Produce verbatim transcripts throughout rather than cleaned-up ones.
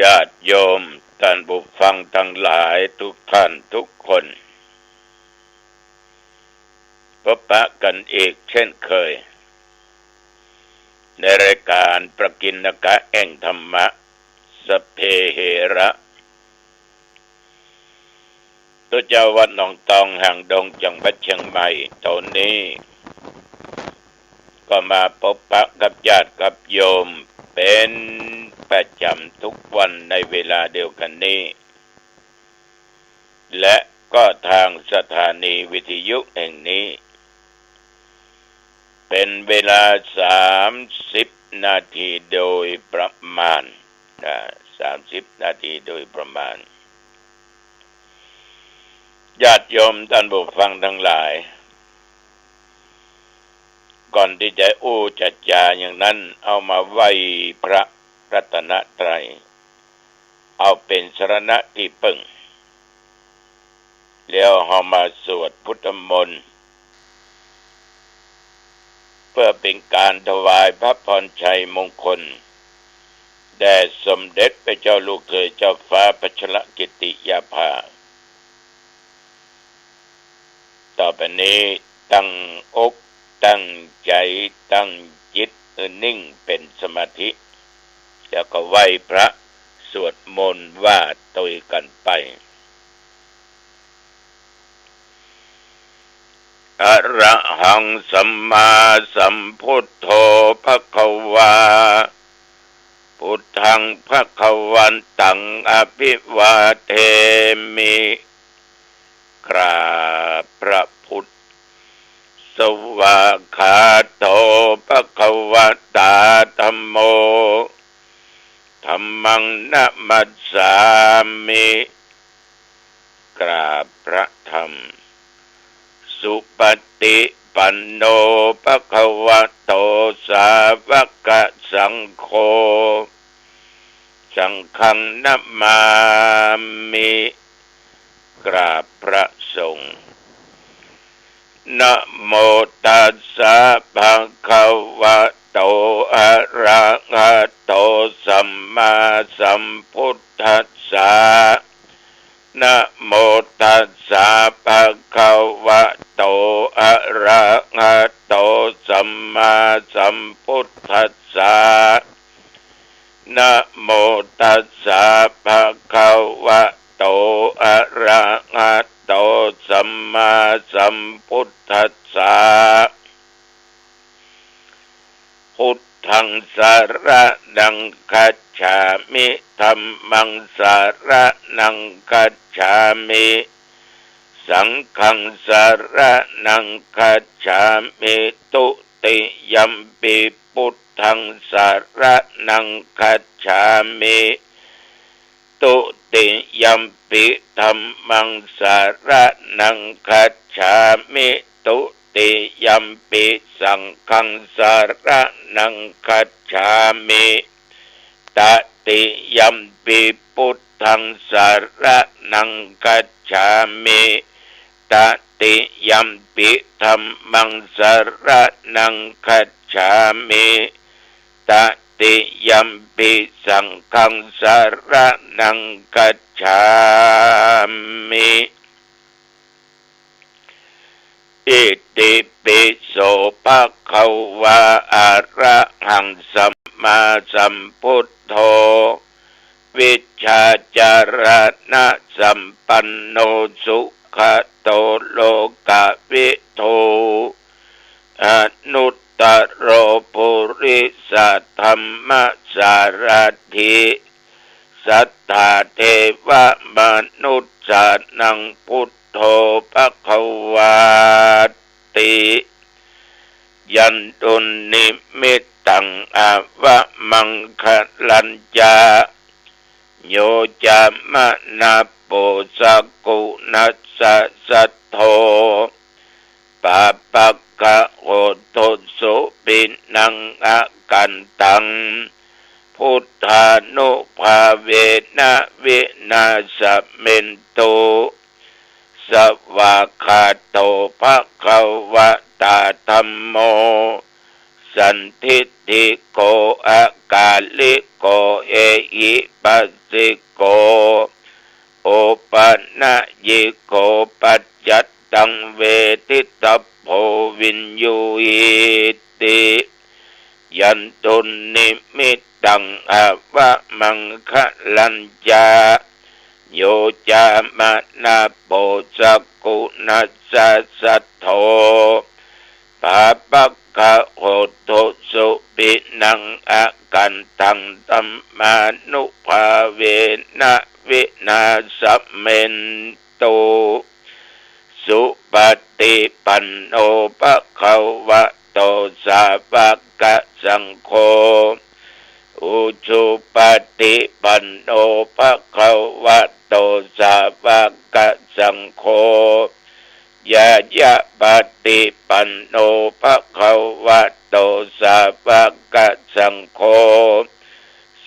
ญาติโยมท่านผู้ฟังทั้งหลายทุกท่านทุกคน พบปะกันอีกเช่นเคย ในรายการประกิณกะแห่งธรรมะ สัพเพเหระ ตุ๊เจ้าวัดหนองตอง หางดง จังหวัดเชียงใหม่ ตอนนี้ ก็มาพบปะกับญาติกับโยมเป็นประจำทุกวันในเวลาเดียวกันนี้ และก็ทางสถานีวิทยุแห่งนี้ เป็นเวลาสามสิบนาทีโดยประมาณ นะ สามสิบนาทีโดยประมาณ ญาติโยมท่านผู้ฟังทั้งหลาย ก่อนที่จะอู้จะจาอย่างนั้น เอามาไหว้พระรัตนตรัย เอาเป็นสรณะที่พึ่ง แล้วเอามาสวดพุทธมนต์ เพื่อเป็นการถวายพระพรชัยมงคล แด่สมเด็จพระเจ้าลูกเธอเจ้าฟ้าพัชรกิติยาภา ต่อไปนี้ตั้งอกตั้งใจตั้งจิตให้นิ่งเป็นสมาธิ แล้วก็ไหว้พระสวดมนต์ว่าโดยกันไป Arahaṃ sammāsambuddho bhagavā. Buddhaṃ bhagavantaṃ abhivādemi. กราบพระพุทธ Svākkhāto bhagavatā dhammo. Dhammaṃ namassāmi. กราบพระธรรม Supaṭipanno bhagavato sāvakasaṅgho. Saṅghaṃ namāmi. กราบพระสงฆ์ Namo tassa bhagavato arahato sammāsambuddhassa. Namo tassa bhagavato arahato sammāsambuddhassa. Namo tassa bhagavato arahato sammāsambuddhassa. Buddhaṃ saraṇaṃ gacchāmi. Dhammaṃ saraṇaṃ gacchāmi. Saṅghaṃ saraṇaṃ gacchāmi. Dutiyampi buddhaṃ saraṇaṃ gacchāmi. Dutiyampi dhammaṃ saraṇaṃ gacchāmi. Dutiyampi saṅghaṃ saraṇaṃ gacchāmi. Tatiyampi buddhaṃ saraṇaṃ gacchāmi. Tatiyampi dhammaṃ saraṇaṃ gacchāmi. Tatiyampi saṅghaṃ saraṇaṃ gacchāmi. Itipi so bhagavā arahaṃ sammāsambuddho vijjācaraṇasampanno sugato lokavidū anuttaro purisadammasārathi satthā devamanussānaṃ buddho bhagavāti. Yandunnimittaṃ avamaṅgalañca yo cāmanāpo sakuṇassa saddo pāpaggaho dussupinaṃ akantaṃ buddhānubhāvena vināsamentu. Svākkhāto bhagavatā dhammo sandiṭṭhiko akāliko ehipassiko opanayiko paccattaṃ veditabbo viññūhīti. Yandunnimittaṃ avamaṅgalañca, yo cāmanāpo sakuṇassa saddo, pāpaggaho dussupinaṃ akantaṃ, dhammānubhāvena vināsamentu. Supaṭipanno bhagavato sāvakasaṅgho, ujupaṭipanno bhagavato sāvakasaṅgho, ñāyapaṭipanno bhagavato sāvakasaṅgho,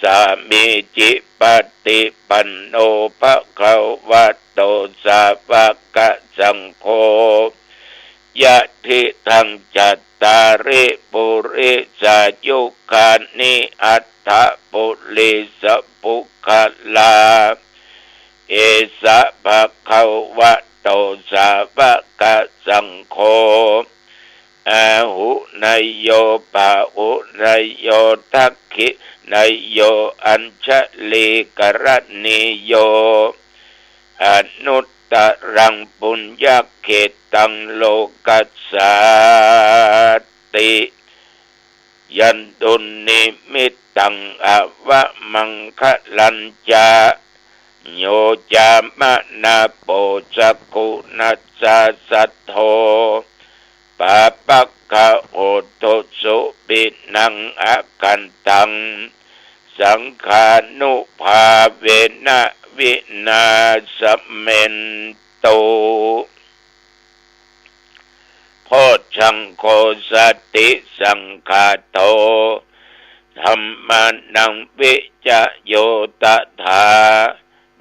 sāmīcipaṭipanno bhagavato sāvakasaṅgho, yadidaṃ cattāri purisayugāni aṭṭha purisapuggalā, esa bhagavato sāvakasaṅgho, āhuneyyo pāhuneyyo dakkhiṇeyyo añjalikaraṇīyo, anuttaraṃ puññakkhettaṃ lokassāti. Yandunnimittaṃ avamaṅgalañca, yo cāmanāpo sakuṇassa saddo, pāpaggaho dussupinaṃ akantaṃ, saṅghānubhāvena vināsamentu. Bojjhaṅgo satisaṅkhāto, dhammānaṃ vicayo tathā,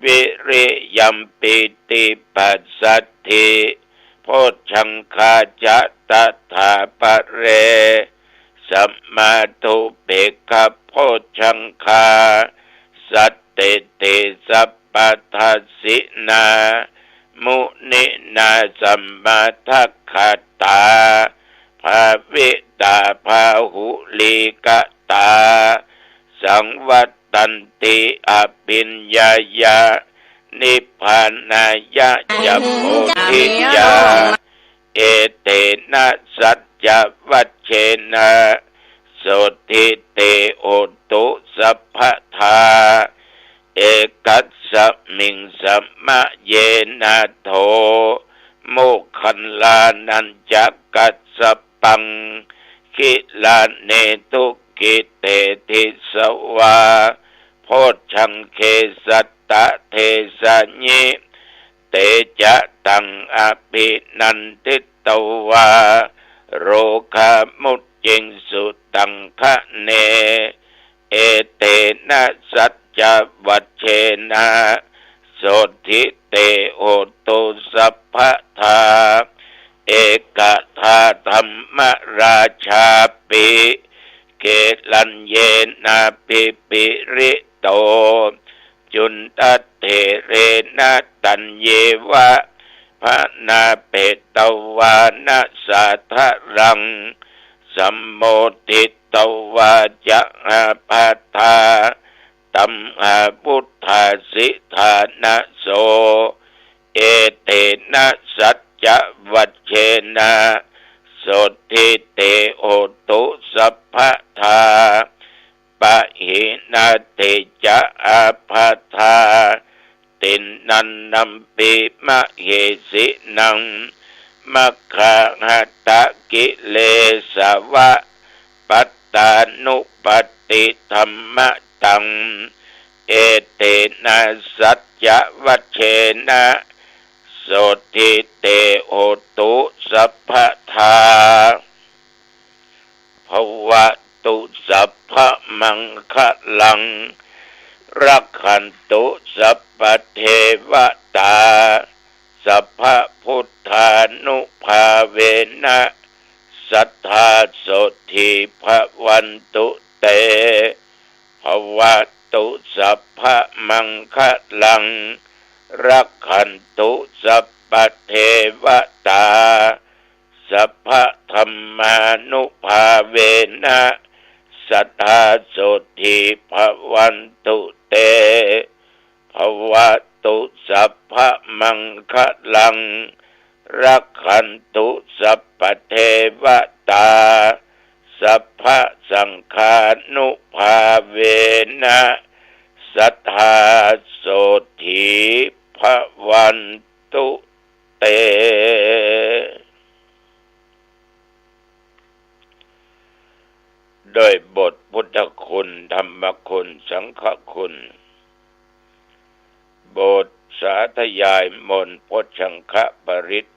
viriyampīti passaddhi bojjhaṅgā ca tathāpare, samādhupekkhabojjhaṅgā, satteti sabbadassinā, muninā sammadakkhātā, bhāvitā bahulīkatā, saṃvattanti abhiññāya, nibbānāya ca bodhiyā. Etena saccavajjena, sotthi te hotu sabbadā. Ekasmiṃ samaye nātho, moggallānañca kassapaṃ, gilāne dukkhite disvā, bojjhaṅge satta desayi. Te ca taṃ abhinanditvā, rogā mucciṃsu taṅkhaṇe. Etena saccavajjena, sotthi te hotu sabbadā. Ekadā dhammarājāpi, gelaññenābhipīḷito, cundattherena taññeva, bhaṇāpetvāna sādaraṃ, sammoditvā ca ābādhā, tamhā vuṭṭhāsi ṭhānaso. Etena saccavajjena, sotthi te hotu sabbadā. Pahīnā te ca ābādhā, tiṇṇannampi mahesinaṃ, maggāhatakilesavapattānuppattidhammataṃ. Etena saccavajjena, sotthi te hotu sabbadā. Bhavatu sabbamaṅgalaṃ, rakkhantu sabbadevatā, sabbabuddhānubhāvena, sadā sotthī bhavantu te. Bhavatu sabbamaṅgalaṃ, rakkhantu sabbadevatā, sabbadhammānubhāvena sadā sotthī bhavantu te. Bhavatu sabbamaṅgalaṃ, rakkhantu sabbadevatā, sabbasaṅghānubhāvena sadā sotthī bhavantu te. ด้วยบทพุทธคุณ ธรรมคุณ สังฆคุณ บทสาธยายมนต์พจชังคปริตร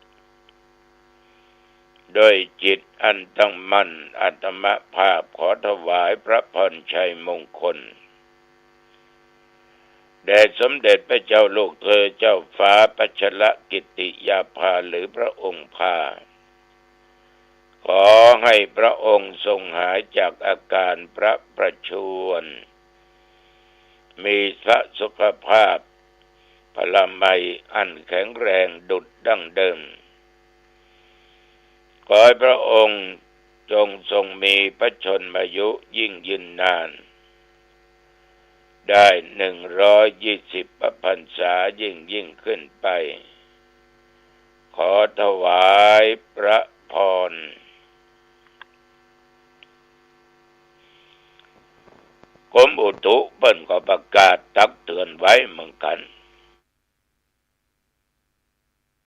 ด้วยจิตอันตั้งมั่น อาตมภาพขอถวายพระพรชัยมงคล แด่สมเด็จพระเจ้าลูกเธอเจ้าฟ้าพัชรกิติยาภา หรือพระองค์พา ขอให้พระองค์ทรงหายจากอาการพระประชวร มีพระสุขภาพพลามัยอันแข็งแรงดุจดั้งเดิม ขอให้พระองค์จงทรงมีพระชนมายุยิ่งยืนนาน ได้หนึ่งร้อยยี่สิบพระพรรษายิ่งยิ่งขึ้นไป ขอถวายพระพร กรมอุตุเปิ้นก็ประกาศตักเตือนไว้เหมือนกัน